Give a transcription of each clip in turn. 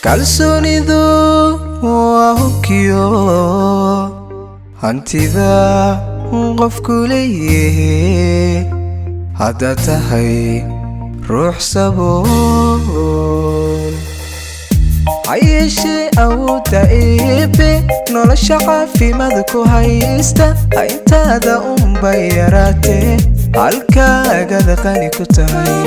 Kalsoonidu waa hubkiyo hantida qofku leeyahay. Haddaad tahay ruux sabool, ha yeeshee awoodda Eebe nolosha caafimaad ku haysta, hayntaada unbay yaraatee halkaagada qani ku tahay.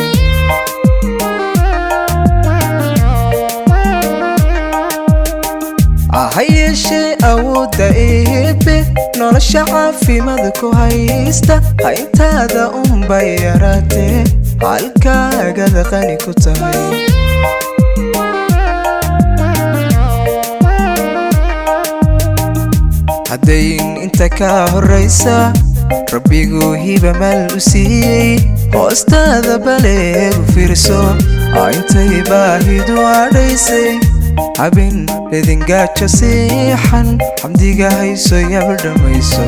Ha yeeshee awoodda Eebe nolosha caafimaad ku haysta, hayntaada unbay yaraatee halkaagada qani ku tahay. Haddayn inta kaa horraysa Rabbigu hiba maal u siiyey, hoostaada baleegu fiirso intay baahidu adhaysay. Habin ledingaajo siixan, xamdiga hayso yaba dhammayso,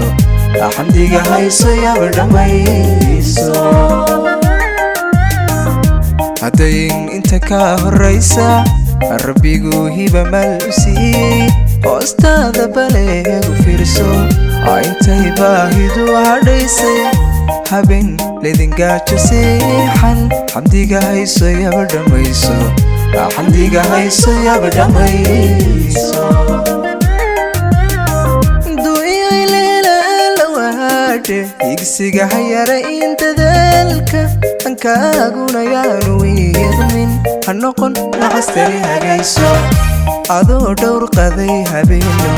xamdiga hayso yaba dhammayso. Haddayn inta kaa horraysa Rabbigu hiba maal u siiyey, hoostaada baleegu fiirso intay baahidu hadhaysay. Habin ledingaajo siixan, xamdiga hayso yaba dhammayso, xamdiga hayso yaba dhammayso. Higsiga hayara in dadaalka hankaaguna yaanu wiiqmin, ha noqon nacastari hagayso adoo dhowr qaday habeeno.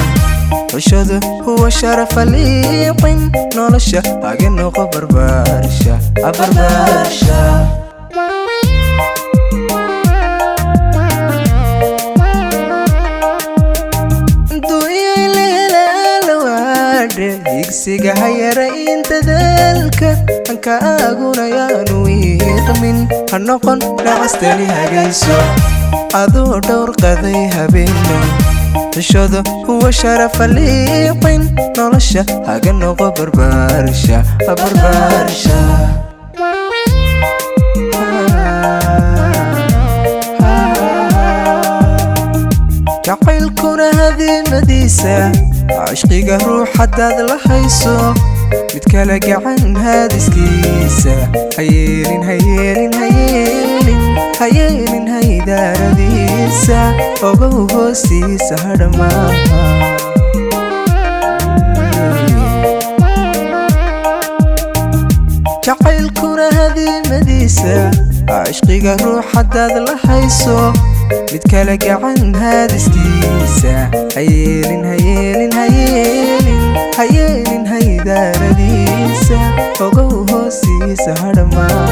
Xushadu huwa sharafa liiqin, nolosha haga noqo barbaarsha barbaarsha. Higsiga hayara in dadaalka hankaaguna yaanu wiiqmin, ha noqon nacastani hagayso adoo dhowr qaday habeeno. Xishadu huwa sharafa liiqin, nolosha haga noqo barbaarsha barbaarsha. Jacaylkuna hadiimadiisa, cishqiga ruux haddaad la hayso, mid kale gacan haadiskiisa hayeelin, hayeelin, hayeelin, hayeelin haydaaradiisa, ogow hoostiisa hadhamaaha. Jacaylkuna hadiimadiisa, cishqiga ruux haddaad la hayso, mid kale gacan haadiskiisa hayeelin, hayeelin, hayeelin, hayeelin haydaaradiisa, ogow hoostiisa hadhamaaha.